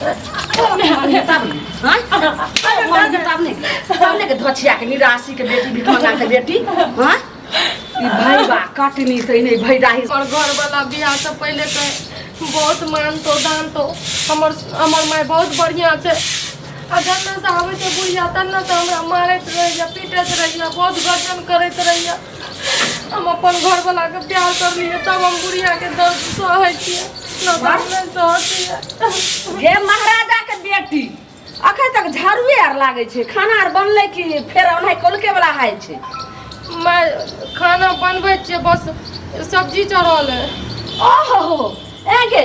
तब ने हाँ? तब ने तब ने के धछिया के निराशी के बेटी भिखमंगा के बेटी हाँ ई भैबा कटनी तऽ नहि भैडाही। हमर घरवाला बियाह से पहिले कहे बहुत मानतो दानतो, हमर हमर माय बहुत बढ़िया छै। आ जन्ना से आबै छै बुढ़िया तन्ना से हमरा मारैत रहैया, पीटैत रहैया, बहुत गजन करैत रहैया। हम अपन घरवाला के प्यार करलियै तब हम बुढ़िया के दर्द सहै छियै, न तऽ हम नहि सहतियै। हे महाराजा के बेटी, अखन तक झाड़ुए आर लागै छै, खाना आर बनलै कि फेर ओनाहि कौलके वाला हाय छै? मैं खाना बनबै छियै, बस सब्जी चढ़ल है। ओहो ए गे,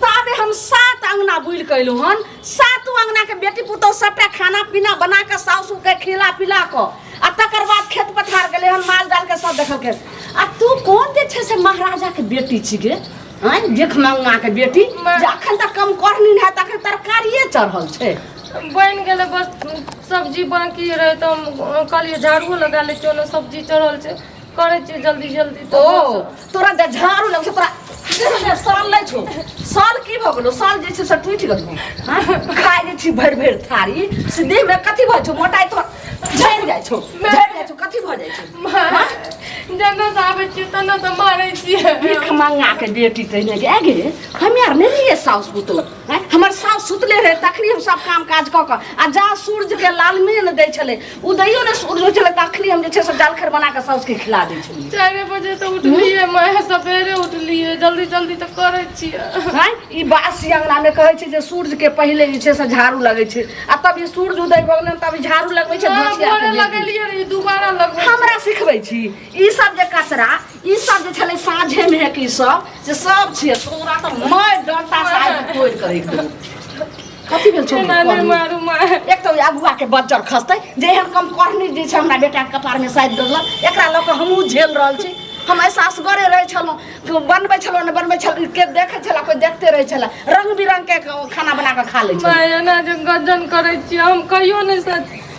ताबे हम 7 अंगना बुलि कऽ एलहुँ हन, 7 अंगना के बेटी पुतोह सबटा खाना पीना बना कऽ सासु के खिला पिला कऽ आ तकर बाद खेत पथार गेलै हन, माल जाल के सब देखलकै। आ तू कोन जे छै से महाराजा के बेटी छी गे? आँय देख मंगा के बेटी, जे अखन तक कम करनी नहि हैत, अखन तरकारिए चढ़ल छै। बनि गेलै, बस सब्जी बाकी रहै तऽ हम कहलियै झाड़ुओ लगा लै छियै, ओना सब्जी चढ़ल छै, करै छियै जल्दी जल्दी। तऽ ओ तोरा जे झाड़ू लगै छै, तोरा देह मे साल नहि छौ, साल की भऽ गेलौ? साल जे छै से टूटि गेलौ। आँय, खाइ जे छी भरि भरि थारी, से देह मे कथी भऽ छौ? मोटाइ तोरा झड़ि जाइ छौ, झड़ि जाइ छौ, कथी भऽ जाइ छौ? जेना से आबै छियै तेना से मारै छियै। भीख मंगा के बेटी तहिने गे। गे हम यार नहि रहियै साउस पुतोह, आँय, हमर साउस सुतले रहै तखनी हम सब काम काज कऽ कऽ आ जा सूर्य के लालमे ने दै छलै, ओ दैयो ने सूर्य होइ छलै तखनी हम जे छै से जलखै बना कऽ साउसके खिला दै छलियै। 4 बजे तऽ उठलियै माय, सवेरे उठलियै, जल्दी जल्दी तऽ करै छियै। आँय, ई बासी अंगना मे कहै छै जे सूर्य के पहिले जे छै से झाड़ू लगै छै, आ तब ई सूर्य उदय भऽ गेलै तब ई झाड़ू लगबै छै। हाँ, धोतिया के भोरे बेटी। लगेलियै रे, दुबारा लगबै छै। हमरा सिखबै छी ई सब जे कचरा ई सब जे छलै साँझे मे की सब से सब छियै, तोरा तऽ मारि डंटा से आइ तोड़ि कऽ राखि देबौ। कथी भेल छौ? एना नहि मारू माय। एक तऽ अगुआ के बज्जर खसतै जे एहन कम करनी जे छै हमरा बेटा के कपार मे साटि देलक, एकरा लऽ कऽ हमहूँ झेल रहल छी। हम ऐसा असगरे रहै छलहुँ, बनबै छलहुँ नहि बनबै छलहुँ के देखै छलए, कोइ देखते रहै छलए, रंग बिरंग के खाना बना कऽ खा लै छलहुँ। माय एना जे गजन करै छियै, हम कहियो नहि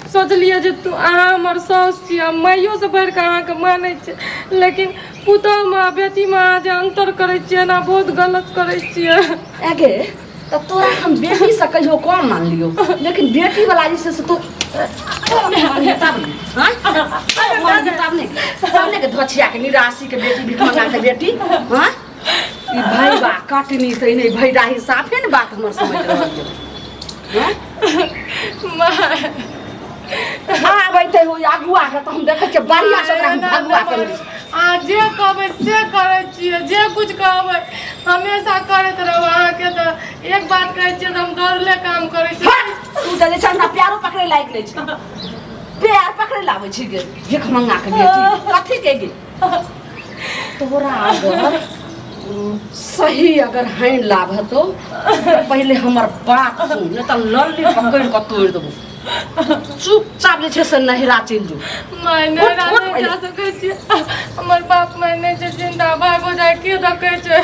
सोचलियै जे तू अहाँ हमर साउस छियै, हम माइयोसँ बढ़ि कऽ अहाँके मानै छियै, लेकिन पुतोहमे आ बेटीमे अहाँ जे अन्तर करै छियै एना बहुत गलत करै छियै। एगे तऽ तोरा हम बेटीसँ कहियो कम मानलियौ, लेकिन बेटी वाला जे छै से तू तब ने हाँ? तब ने तब ने के धोछिया के निराशी के बेटी भिखमंगा के बेटी। हाँ ई भैबा कटनी तऽ नहि भैडाही साफे ने बात हमर समझ रहल यऽ। हाँ? माय आबैते हो अगुआ के तऽ हम देखै छियै बढ़िआँ से ओकरा हम भगुआ के अहाँ जे कहबै से करै छियै, जे कुछ कहबै हमेशा करैत रहब। अहाँके तऽ एक बात कहै छियै तऽ हम दौड़ले काम करै छियै। हट! तू तऽ जे छै हमरा प्यारो पकड़े लायक नहि छै, प्यार पकड़े लाबै छी गे भिखमंगा के बेटी कथी के गे? तोरा अगर सही अगर हैन लाभ हेतौ तऽ पहिले हमर बात सुन, नहि तऽ लल्ली पकड़ि कऽ तोड़ि देबौ। चुपचाप जे छै से नहिरा चलि जो। माय नहिरा उठ, उठ नहि पहिले। जा सकै छियै, हमर बाप माय नहि छै जिंदा, भाय भौजाइ के देखै छै?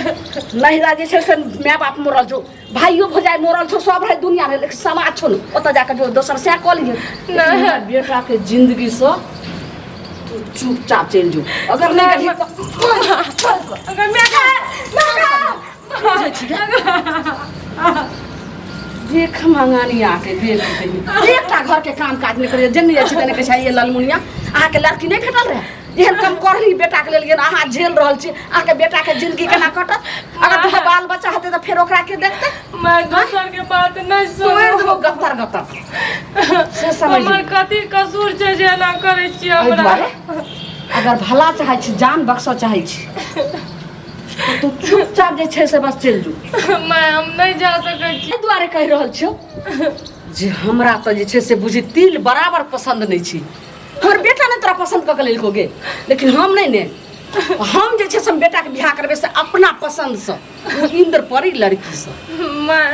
नहिरा जे छै से माय बाप मरल छौ, भाइयो भौजाइ मरल छौ, सब रहै दुनिया रहै, लेकिन समाज छौ ने, ओतऽ जाकऽ जो दोसर सएह कऽ लिहे। नहि। हमर बेटा के जिंदगी से तू चुपचाप चलि जो, अगर नहि गेलही तऽ अगर माय बुझै छी गे? देख मंगानी आके बेटी के एकटा घर के काम काज नहि करिए, जे नहि जाइ छै तने कहै छै ये ललमुनिया अहाँके लड़की नहि भेटल रहै, एहन कम करनी बेटा के लेल अहाँ झेल रहल छी, अहाँके बेटा के जिंदगी केना कटत? अगर दुगो बाल बच्चा हेतै तऽ फेर ओकरा के देखतै? मैं दोसर के बात नहि तोड़ि सुनू। देबो गत्तर गत्तर से समझ हमर कथी कसूर छै जे एना करै छियै एहि हमरा? दुआरे अगर भला चाहै छी, जान बख्शऽ चाहै छी तऽ तू चुपचाप जे छै से बस चलि जो। माय हम नहि जा सकै छी। एहि दुआरे कहि रहल छियौ जे हमरा तऽ जे छै से बुझी तिल बराबर पसन्द नहि छी। हमर बेटा नहि तोरा पसन्द कऽ के लेलको गे, लेकिन हम नहि ने, हम जे छै से हम बेटाके बियाह करबै से अपना पसन्दसँ, ओ इन्द्र परी लड़कीसँ। माय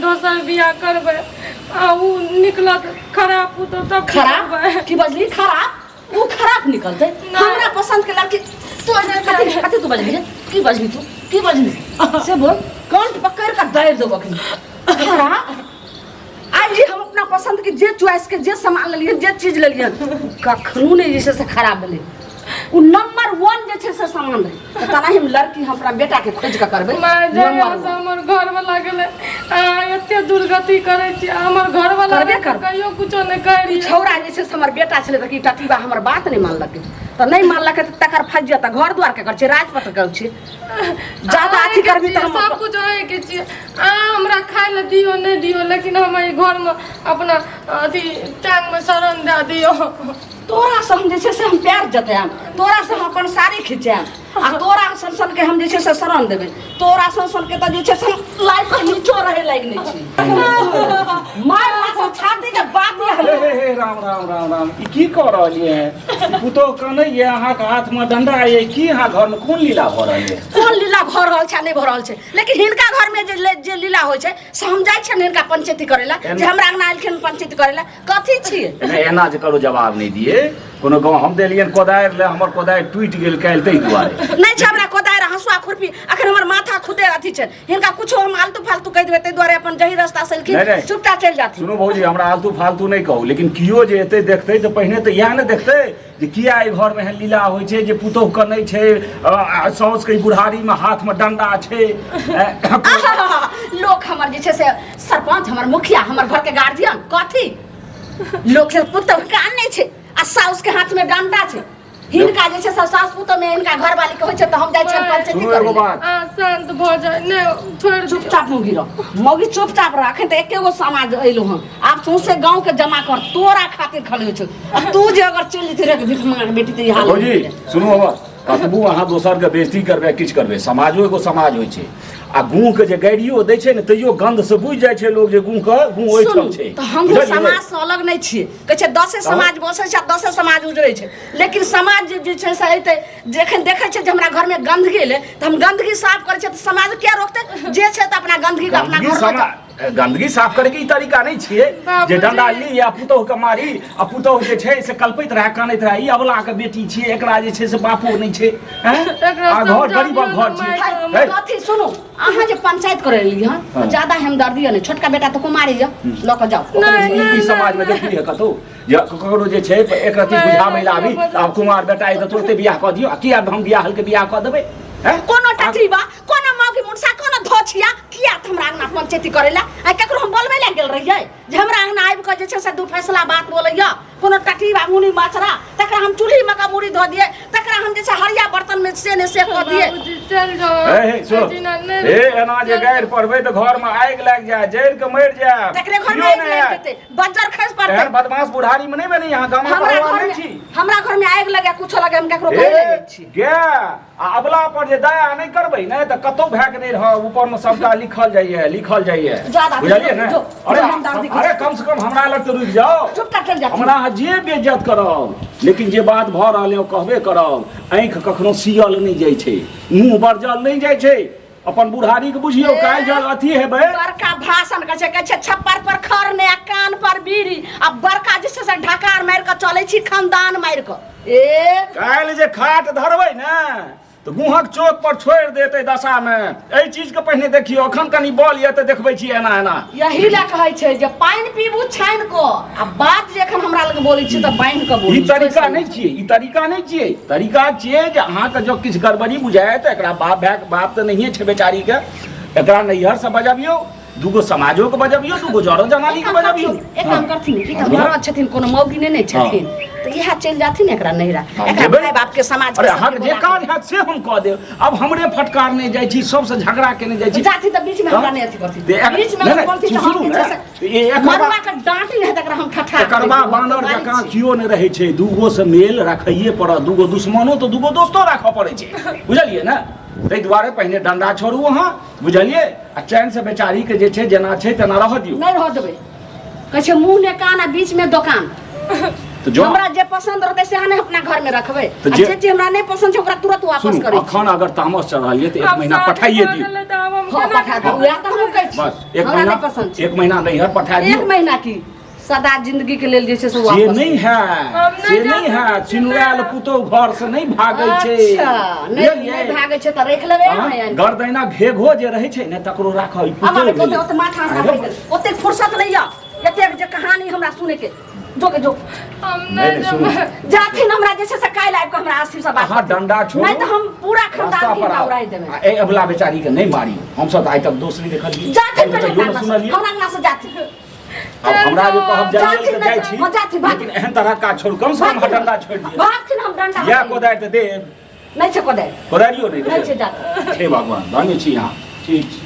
दोसर बियाह करबै आ उ निकलत खराब पुतोह तब की खराब करबै? की बजली? खराब? ओ खराब निकलतै? नहि। हमरा पसन्द के लड़की तू कथी कथी तू बजली? की बजली तू? की बजली से बोल, कंठ पकड़ के दाबि देबो अखनी। खराब आइ जे हम अपना पसन्द के जे चॉइस के जे सामान लेलियै, जे चीज लेलियै, कखनो नहि जे छै से खराब भेलै। ओ नंबर वन जे छै से सामान रहै तऽ तेनाही हम लड़की हम अपना बेटाके खोजि कऽ करबै माय नंबर जहिया से वन। हमर घरवाला गेलै अहाँ एते दुर्गति करै छी हमर घरवाला करबे रहै तऽ करबै। कहियो कुछो नहि कहै रहियै छौड़ा जे छै से हमर बेटा छलै तऽ की टटीबा हमर बात नहि मानलकै तऽ नहि मानलकै तऽ तकर फज्जत तऽ घर दुआर के कर छै राजपत्र कर छै ज्यादा अथी अहाँके करबी तऽ छियै, हम सब कुछ अहाँके छियै अहाँ हमरा खाय लए दियौ नहि दियौ लेकिन हम एहि घरमे अपना अथी टांगमे शरण दए दियौ तोरा से हम जे छै से हम प्यार जतायब तोरा से हम अपन साड़ी खिंचायब आ तोरा सन सन के हम जे छै से शरण देबै तोरा सन सन के तऽ जे छै से हम लाइफ के नीचो रहे लागि नहि छी माय बाप छाती के बात ये हे हे हे राम राम राम राम ई की कऽ रहलियै हैं पुतोह कनैये अहाँके हाथमे डंडा ये की अहाँ घरमे कोन लीला भऽ रहल ये कोन लीला भऽ रहल छै आ नहि भऽ रहल छै लेकिन हिनका घरमे जे जे लीला होइ छै से हम जाइ छियनि हिनका पंचायती करै लए जे हमरा अंगना एलखिन पंचायती करै लए कथी छियै नहि एना जे करो जवाब नहि दिए कोनो गाँव हम देलियनि कोदारि लए हमर कोदारि टूटि गेल काल्हि ताहि दुआरे नहि छै हमरा कोदारि हँसुआ खुरपी अखन हमर माथा खुदे अथी छै हिनका कुछो हम आलतू फालतू कहि देबै ताहि दुआरे अपन जही रास्ता से एलखिन नहि, नहि। चुपचाप चलि जाथिन सुनू भौजी हमरा आलतू फालतू नहि कहू लेकिन कियो जे एतै देखतै तऽ पहिने तऽ इएह ने देखतै जे किया एहि घरमे एहन लीला होइ छै जे पुतोहु कनै छै आ साउसके ई बुढ़ारीमे हाथमे डंडा छै आहाहाहा, लोक हमर जे छै से सरपंच हमर मुखिया हमर घर के गार्जियन कथी लोक से पुतोह कान नहि छै आ साउस के हाथ में डंडा छै हिनका जे छै से सास पुतोह में हिनका घरवाली के होइ छै तऽ हम जाइ छियनि पंचायती सुनू एगो करै लए। बात अहाँ शान्त भऽ जाए नहि छोड़ि दियौ चुपचाप मौगी रह मौगी चुपचाप रह अखन तऽ एके गो समाज अयलहुँ हँ आब सौंसे गाँव के जमा कर तोरा खातिर खलै छौ आ तू जे अगर चलि जेतै रे भीख मांगे बेटी तऽ ई हाल भौजी सुनू हमर कतबो अहाँ दोसरके बेइज्जती करबै किछु करबै समाजो एगो समाज होइ छै आ गुँहके जे गारियो दै छै ने तैयो गन्धसँ बुझि जाइ छै लोक जे गुँहके गुँह ओहिठाम सुनू छै तऽ हमहूँ बुझलियै? समाज से अलग नहि छियै कहै छै दसे समाज बसै छै आ दसे समाज उजड़ै छै लेकिन समाज जे जे छै से अयतै जखन देखै छै जे हमरा घरमे गन्दगी एलै तऽ हम गन्दगी साफ करै छियै तऽ समाज किया रोकतै जे छै तऽ अपना गन्दगीके अपना गन्दगी घरमे समा गन्दगी साफ करैके ई तरीका नहि छियै जे डंडा ली आ पुतोहुके मारी आ पुतोहु जे छै से कलपैत रहए कानैत रहए ई अबलाके बेटी छियै एकरा जे छै से बापो नहि छै हैं? एकरा आ घर गरीबक समझाबियौ घर ने छियै मायके। है? कथी सुनू अहाँ जे पंचायत करै एलियै हँ हाँ। ज्यादा हमदर्दी नहि छोटका बेटा तऽ कुमारी यऽ लऽ कऽ जाउ नहि, ई नहि, समाजमे देखलियै कतहु जे ककरो जे छै एक रत्ती बुझाबै लए आबी तऽ आब कुमार बेटा अइ तऽ तुरते बियाह कऽ दियौ आ किया हम बियाह के बियाह कऽ देबै हैं? कोनो टटरीबा कोनो मौगी मुनसा कोनो धोछिया किया तऽ हमरा अंगना पंचायती करै लए आइ ककरो हम बोलबै लए गेल रहियै जे हमरा अंगना आबि कऽ जे छै से दू फैसला बात बोलैया कोनो टटरीबा मुनी मछरा तकरा हम चूल्ही मे कऽ मूड़ी धऽ दियै तकरा हम जे छै हरिया बर्तन मे से ने से कऽ दियै बाबूजी चलि जाउ हे हे सुन एहिठिना नहि हे एना जे गारि पढ़बै तऽ घरमे आगि लागि जाय जरि के मरि जायब तकरे घर कियो मे आगि नहि लागि आयत। जेतै बज्जर खसि पड़तै एहन बदमाश बुढ़ारी में नहीं बनी यहाँ गामा हमरा पर घर नहीं में छी हमरा घर में आगि लगे कुछो लगे हम ककरो कहि ए नहि छी गे आ अबला पर जे दया नहि करबै ने तऽ कतौ भए के नहि रहब ऊपर में सबटा लिखल जाइए लिखल जाइए ज्यादा बुझलियै ने जो, अरे जो हम दादी के- अरे कम से कम हमरा लग तऽ रुकि जाओ चुपचाप चलि जा हमरा अहाँ जे बेइज्जत करब लेकिन जे बात भऽ रहल है ओ कहबे करब आँखि कखनो सियल नहि जाइ छै मुँह बरजल नहि जाइ छै अपन बुढ़ारी के बुझियौ काल्हि जब अथी हेबै बड़का भाषण करै छै कहै छै छप्पर पर खर ने आ कान पर बीड़ी आ बड़का जे छै से ढकार मारि कऽ चलै छी खानदान मारि कऽ ए काल्हि जे खाट धरबै ने तऽ गुहक चौक पर छोड़ि देत एहि दशामे एहि चीजके पहिने देखियौ अखन कनि बल यऽ तऽ देखबै छी एना एना यही लए कहै छै जे पानि पीबू छानि कऽ आ बात जे एखन हमरा लग बोलै छी तऽ बान्हि कऽ ई बोलू तरीका नहि छियै ई तरीका नहि छियै तरीका छियै जे अहाँके जँ किछु गड़बड़ी बुझाय तऽ एकरा बाप भाय बाप तऽ नहिए छै बेचारीके एकरा नैहरसँ बजबियौ दूगो समाजोके बजबियौ दूगो जरो जनानीके बजबियौ एक काम करथिन ई तऽ मरद छथिन कोनो मौगी नहि ने छथिन तऽ इएह चलि जाथिन एकरा नैहरा हम एकरा जेबै। माय बाप के समाज अरे अहाँके जे काज हैत से हम कऽ देब अब हमरे फटकार नहि जाइ छी सबसँ झगड़ा केने जाइ छी जाति तऽ बीच में हमरा नहि अथी करथिन ते एक- बीच में नहि, अगर नहि, बोलथिन तऽ हम सुनू जे ने, छै से मरुआ के डाँटी नहि तकरा हम ठठा एकरबा बानर जकाँ केओ नहि रहै छै दूगो से मेल राखैए पड़त दूगो दुश्मनो तऽ दूगो दोस्तो राखऽ पड़ै छै बुझलियै ने ताहि दुआरे पहिने डंडा छोड़ू अहाँ बुझलियै आ चैनसँ बेचारीके जे छै जेना छै तेना रहऽ दियौ नहि रहऽ देबै कहै छै मुँह ने कान आ बीच में दोकान तऽ जँ हमरा जे पसंद रहतै सएह ने अपना घर में रखबै तऽ आ जे- जे चीज हमरा नहि पसंद छै ओकरा तुरंत वापस सुनू करै छी अखन अगर तामस चढ़ल यऽ तऽ एक आब महीना शादी पठाइए भऽ दियौ गेलै तऽ आब हम हँ केना पठा दियौ उएह तऽ हमहूँ कहै छी बस एक हमरा महीना नहि पसंद छै एक महीना नैहर पठा एक दियौ महीना की सदा जिंदगी के लेल जे छै से से वापस नहि है हम नहि से जा नहि है सकै छी चिनुआयल नैहर। पुतोह घर से नहि भागै छै अच्छा नहि बुझलियै? नहि भागै छै तऽ राखि लेबै हाँ, ने गरदैना घेघो जे रहै छै ने तकरो राखऽ ई पुतोह हमर भेलै। ओते माथा हमरा अरे ओते फुर्सत नहि यऽ एतेक जे कहानी हमरा सुन सुने के जो के जो हम नहि, नहि नहि, सुनू। जेबै जाथिन हमरा जे छै से काल्हि आबि कऽ हमरा आशीष से बात अहाँ डंडा छोड़ू नहि तऽ हम पूरा रास्ता खानदान पर के आउ। उड़ाइ देबै आ एहि अबला बेचारी के नहि मारी हमसब तऽ आइ तक दोष नहि देखलियै जाथिन हम तऽ पहिले कहियो हमरा नहि सुनलियै अंगना से, हमरा अंगना से जाथिन आब हमरा जे कहब जाइए जाथिन तऽ जाइ छी हँ, जाथिन, भाग। लेकिन एहन तरहक काज छोड़ू कम से कम भागथिन। डंडा छोड़ि दिअ भागथिन हम डंडा इएह हटेबै। कोदारि तऽ देब नहि छै कोदारि कोदारियो नहि नहि छै देब जाथिन हे भगवान धन्य छी अहाँ ठीक छै।